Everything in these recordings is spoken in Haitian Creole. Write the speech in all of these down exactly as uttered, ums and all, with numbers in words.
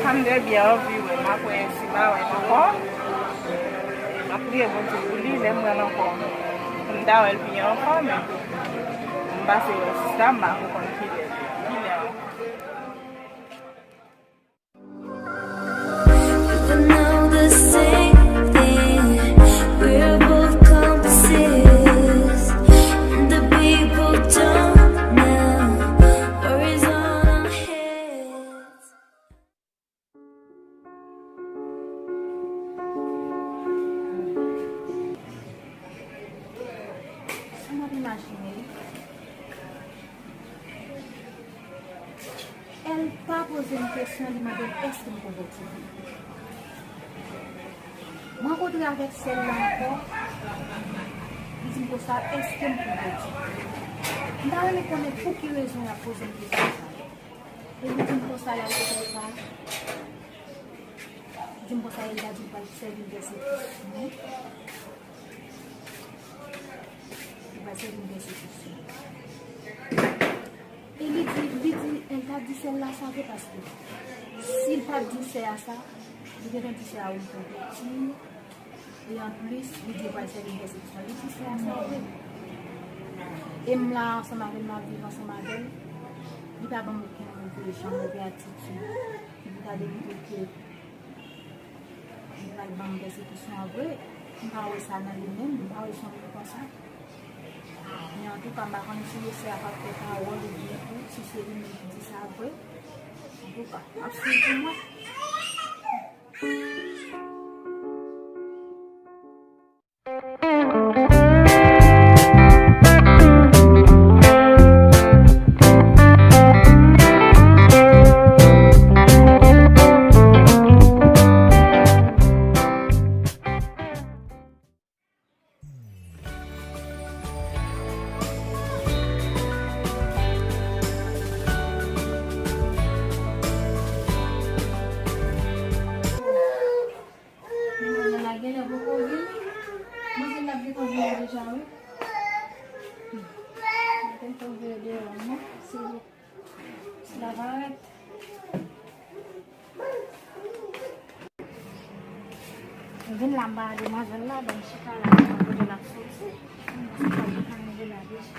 Sa m trè byen anvi wè, m ap wè si m a wè l ankò. M ap priye Bondye pou li, lè m wè l ankò, pou m ta wè l pi anfòm, epi pou m pase wè sista m, m pa ko konn kilè, kilè ankò. People know the same thing. We're both compasses, and the people don't know. Worries on our heads. Sa m ap imajine, L pa poze m kesyon, li mande m èske m konvèti. M rankontre avèk sè l la ankò, li di m konsa, èske m konvèti? M ta renmen konnen pou ki rezon y ap poze m kesyon sa. E li di m konsa, l al kote l pa. Li di m konsa, Elda di l pral sèvi l pèsekisyon. Li pral sèvi l pèsekisyon. E li di, li di, Elda di sè l la sa vre, paske si l pa t di sè a sa, li gentan di sè a ou l konvèti. E anplis, li di l pral sèvi l pèsekisyon. Li di sè a sa vre. E m la ansanm avè l, m ap viv ansanm avè l. Li pa ban m okenn move jan, move atitid. Li gade m tou ke li pral ban m pèsekisyon an vre. M pa wè sa nan li menm, m pa wè son moun konsa. Men antouka, m pa konn si se sè a k ap fè pawòl oubyen tou, si se li menm ki di sa vre. Antouka, m ap swiv pou mwen. Manzè la genlè poko vini. Manzè la gentan vini deja, wi. Gentan vini deyò, non? Si, si la parèt. M vin la, m pa demwazèl la, ban m chita la, m kote l ap soti. M pa gentan rive la deja.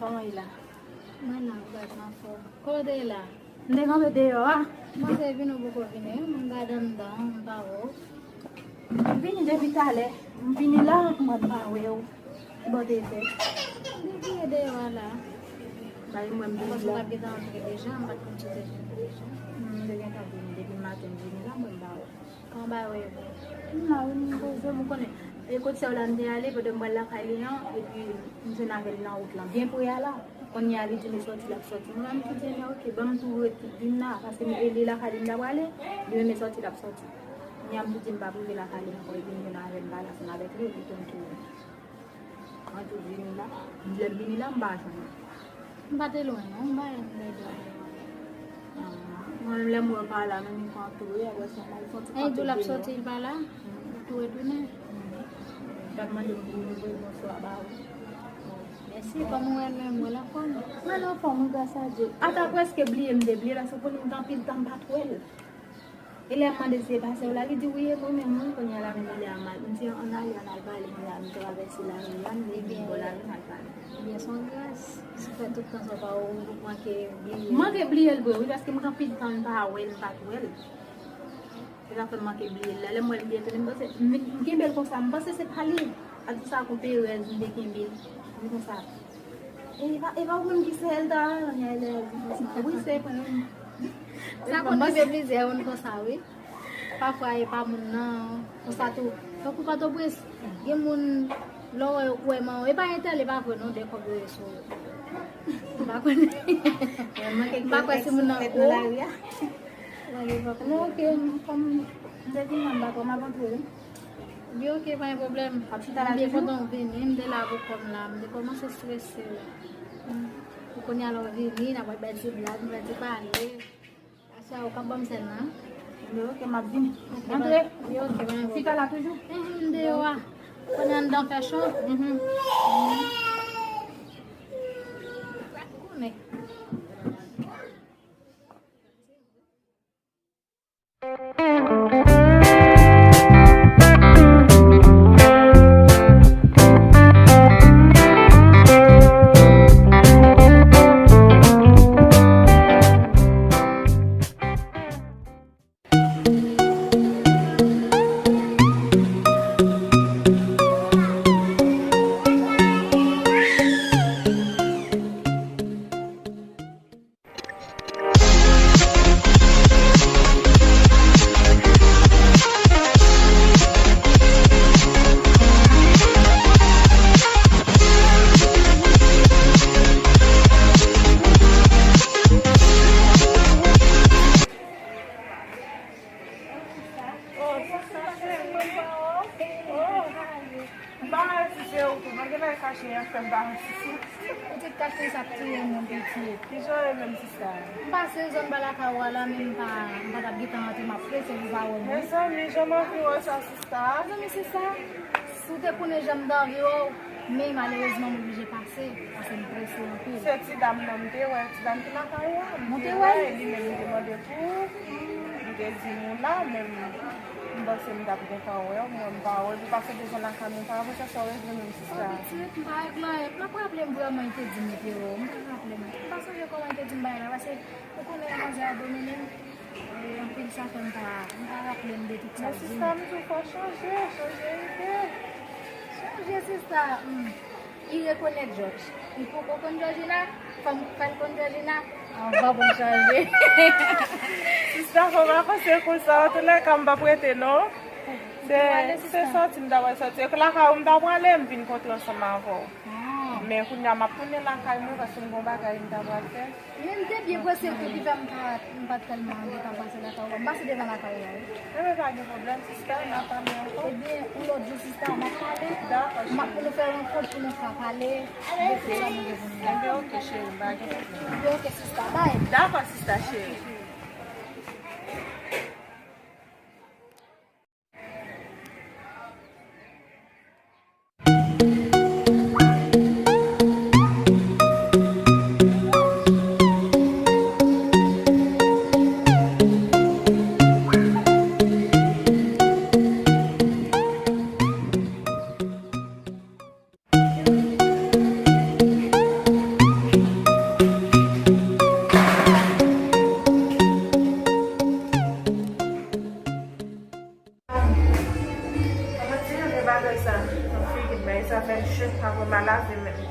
Kòman w ye la? Mwen la, ou gade m anfòm. Kote w ye la? M te kanpe deyò a. Mwen te vin, ou poko vini, m gade anndan, m pa wè w. M vini depi talè. M vini la, mwen pa wè w. Ki bò w te fè? M te vini deyò a la. Bay mwen m vini la. Paske m t ap gentan antre deja, m pa t konn si w te vini deja. M te gentan vini depi maten, m vini la, mwen m pa wè w. Kòman bagay yo? M la wi, m poze m, ou konnen. E kot sè w la m te ale, pandan m pral lakay li an, epi m jwenn avè l nan wout lan. Byen pre a la. Kounye a li di m li sòti, l ap sòti. Mwen menm m di, ebyen, oke, ban m tou ret vin la, paske m, e li lakay li m ta prale, li menm li sòti, l ap sòti. Kounye a m tou di m p ap rive lakay li ankò, epi m jwenn avè l, m pale ansanm avèk li, epi tou m tounen. Mwen tou vini la. Lè m vini la, m pa jwenn li. M pa te lwen, non. M pa yon nèg la. Ah, mwen menm, lè m wè w pa la, menm m konn tou, wi, apre sa, m al sòti. An, tou l ap sòti, l pa la? Ou tou retounen? M t ap mande m pou nou voye bonswa ba ou. Mèsi, kòman w wè l menm, w wè l anfòm? Mwen anfòm, wi, gras a Dye. Ata prèske bliye m te bliye, paske pou m gen anpil tan m pa t wè l. E lè m mande si e pa sè w la, li di wi, e mwen menm, wi, kounye a la menm lè a m al, m di ann ale, ann al pale, kounye a m travèse lari a, m vin bò lari, m al pale. Ebyen, se yon gras. Si w fè tout tan sa w pa wè, ou manke bliye l. M manke bliye l vre, wi, paske m gen anpil tan m pa wè l, m pa t wè l. Se sa fè m manke bliye l la. Lè m wè l, m byen etone, m panse, m, m kenbe l konsa, m panse se pa li. Ak di sa, kon perèz, m te kenbe l. M konsa. E pa, e pa ou menm ki sè Elda a? Kounye a Elda di konsa. Wi, se mwen menm. Sa konn rive plizyè moun konsa, wi. Pafwa, e pa moun nan, konsa tou. Tankou Pòtoprens, gen moun, lè w wè, ou wè manman w, e pa entèl, e pa vre non, de kòb yo ye sou ou. M pa konnen. M pa kwè si moun nan gwo. Mwen, oke, m, kòm m te vin la, m pa kwè m ap antre, wi. Li oke, pa gen pwoblèm. M byen kontan w vini, m te la pou kò m la, m te kòmanse estrese la. Pou kounye a la w vini, n ap bay ti blag, n ap bay ti pale. Aswè a ou k ap ban m sèn nan? Li oke, m ap vini. Antre. Li oke, pa gen pwoblèm. Chita la toujou? Enhen, m deyò a. Konnen anndan fè cho. Mhm. Mhm. Konnen. Oh, sista cheri. Oh. M pa wè si se ou tou. Mwen genlè kache an fè m pa wè si se ou. Pitit kat konsa ap tiye moun pitit. Kijan w ye menm sista? M pase zòn ba lakay ou a la, men m pa, m pa t ap gentan antre, m ap prese pou pa wè m wi. Mezanmi, jan m anvi wè sa sista. Mezanmi sista, si w te konnen jan m t anvi wè w, men malerezman m oblije pase, paske m prese anpil. Se ti dam nan m te wè, ti dam ki lakay ou a. M te wè li menm, m te mande pou ou. M te di nou la, men m, m panse m t ap gentan wè w, mwen m pa wè w, li pase devan lakay mwen, pa avanse sa w regle menm sista. Oh, pitit, m pa regle anyen. M ap raple m vrèman li te di m li te wè w. M pa raple m. M pa sonje kòman li te di m bagay la, paske ou konnen manzè a domine m. E anpil sa fè m pa, m pa raple m de tout sa l di m. Men sista, m di w fò chanje, chanje ide. Chanje sista, hmm. Li rekonèt Jòj. Li poko konn Jòjina, fò m fè l konn Jòjina, anvan pou l chanje. Sista, fò m avanse konsa, antoulèka m p ap rete non. Se, se sòti m ta pral sòti. E lakay ou m ta prale, m vin kontre ansanm avè w. Ah. Men kounye a m ap tounen lakay mwen paske m gen yon bagay m ta pral fè. Men m te byen prese tou ki fè m pa, m pa t tèlman gentan pase lakay ou a. M pase devan lakay ou a wi. Enben pa gen pwoblèm sista, n a pale ankò. Ebyen yon lòt jou sista, n a pale. Dakò cheri. M ap pou nou fè rankont pou nou ka pale de tout sa nou gen pou nou di. Enben oke cheri, pa gen pwoblèm. Enben oke sista, bye. Dakò sista cheri. Mwen ti renmen bagay sa nan figi m, bagay sa fè m cho, apre m a lave men m.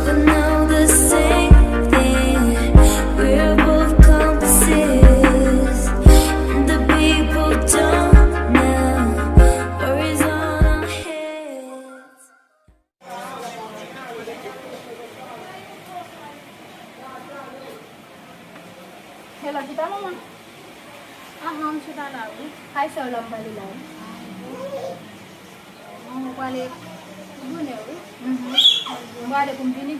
But now the same thing, we're both compasses, and the people don't know, worries on our heads. Hello, chita manman. Ahan, m chita la wi. Kay sè w la m prale la wi. Manman, ou prale bonè wi. Mhm. M prale pou m vini.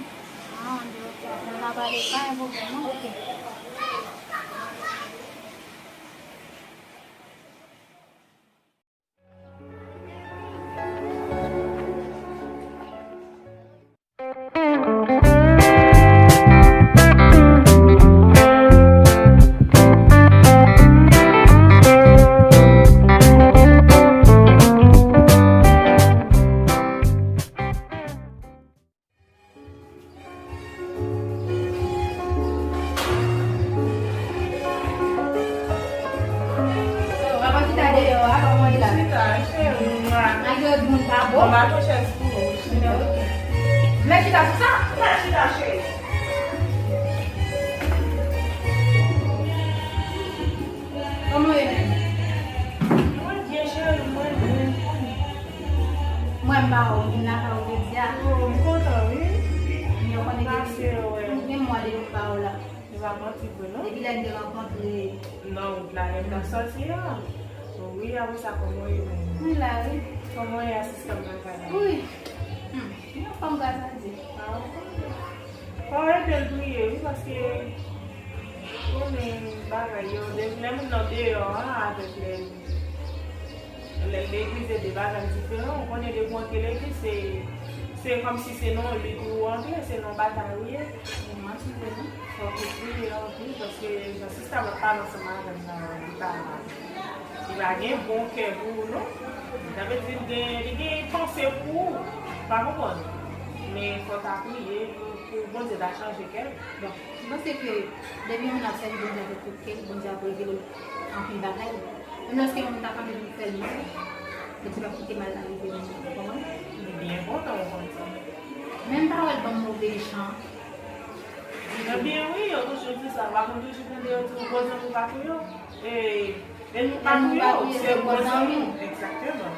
Ah, ok, ok. Mwen ka pale, pa gen pwoblèm non. Ok. Papa chita deyò a, kòman l la? Chita, cheri. Malgre moun pa bon. Mwen ba to chèz pou ou, chita. Men chita sou sa. Chita, chita, cheri. Kòman w ye menm? Mwen byen, cheri, mwen byen. Mwen m pa wè w vin lakay ou jodi a. Oh, m kontan, wi. Men w konnen ke gen mwa depi m pa wè w la. Se pa manti vre, non? Depi lè n te rankontre nan wout la, lè n t ap sòti a. Wi, apre sa, kòman w ye menm? Mwen la, wi. Kòman w ye asistan m lakay la? Wi. Hmm. Yon fanm gras a Dye. Ah, w konnen. Fò w ede l priye, wi, paske. Konnen bagay yo, depi lè moun nan deyò a, avèk lè, lè legliz e de bagay diferan. Ou konnen depi w antre legliz, se, se kòmsi se nan yon lit ou antre, se nan yon batay ou ye. Mwen, mwen, fò w priye anpil, paske jan sista m ap pale ansanm avè m nan, li pa, li pa gen bon kè pou ou, non. Sa vle di, li gen, li gen panse pou ou, pa konprann. Men fò w ta priye pou, pou Bondye ta chanje kè l. Bon, m panse ke depi yon moun ap sèvi Bondye avèk tout kè l, Bondye ap revele l anpil bagay. Menm lòske yon moun ta kanpe pou fè l mal, Bondye p ap kite mal la rive moun nan, ou konprann? M byen kontan w konn sa. Menm pawòl ban m move jan. Ebyen wi, yo toujou di sa. Pa konn toujou tande yo di yon bon zanmi pa pou yo. E, e nou pa pou yo, se bon zanmi. Egzakteman.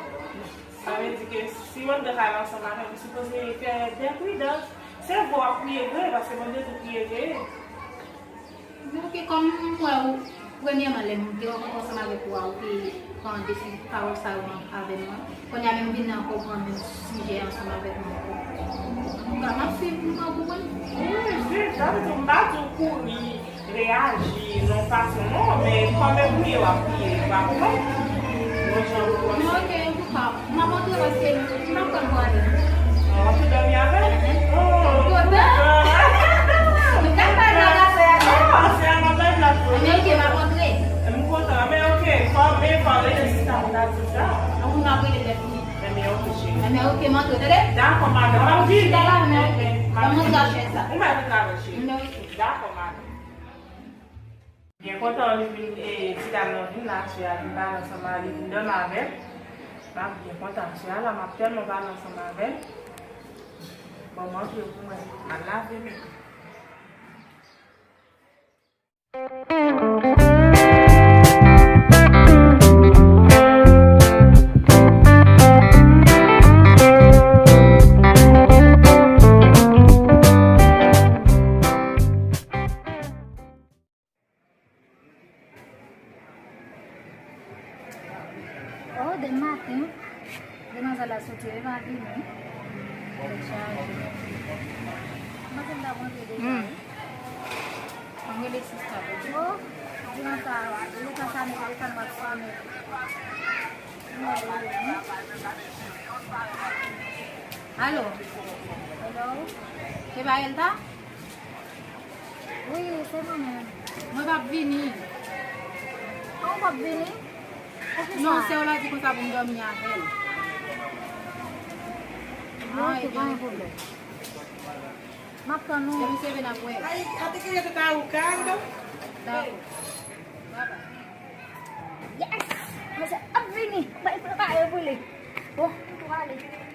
Sa vle di ke si w antre kay la ansanm avè m, ou sipoze fè de pridans. Se vre w ap priye vre, paske Bondye di w priye veye. Men oke, kòm m wè ou, premyèman, lè m te rankontre ansanm avèk ou a, ou te pran desi pawòl sa yo avè m nan. Kounye a menm vin ankò pran menm sijè ansanm avèk mwen ankò. Antouka, m ap swiv, m pran pou mwen. Wi, jis, sa vle di m pa di w kouri reyaji nan yon fason non, men kòm e priye w ap priye, ou pa konprann? Yon jan ou konn. Men oke, antouka, m ap antre paske m pa kwè m prale. An, w ap tou dòmi avè l? Oh, yo dè. Nou ka pale nan afè a. Oh, se a m ap bay blag pou ou. Men oke, m ap antre. M kontan, men oke, fò, men fò rele sista pou ta di sa. Donk, nou ap rele lè fini. Enben, oke, cheri. Enben, oke, m antre, tande? Dakò, madanm. M ap vini. Chita la, men oke. Ban m montre a chèz la. Ou mèt antre avè l, cheri. Enben, oke. Dakò, madanm. Byen kontan li vin, e, ti dam nan vin la, cheri a vin pale ansanm avè l, li vin dòmi avè l. M ap byen kontan, cheri a la, m ap tèlman pale ansanm avè l. Bon, m antre pou mwen al lave men. Oh, demen maten, demwazèl la soti, li pa vini. Tèt chaje. M panse m t ap rantre deja, wi. Ann rele sista pou di. Oh, di konsa, leta sa nèt, leta m ap sonnen. Alo? Hello? Se pa Elta? Wi, se mwen menm. Mwen p ap vini. Kòman w p ap vini? Non, sè w la di konsa pou m dòmi avè l. Ah, ok, pa gen pwoblèm. M ap tann ou. Depi se vin ap wè. Ay, até que yo te tá o carro. Dakò. Bye bye. Yes! Mesye ap vini. Bay prepare pou li. Bon, m prale.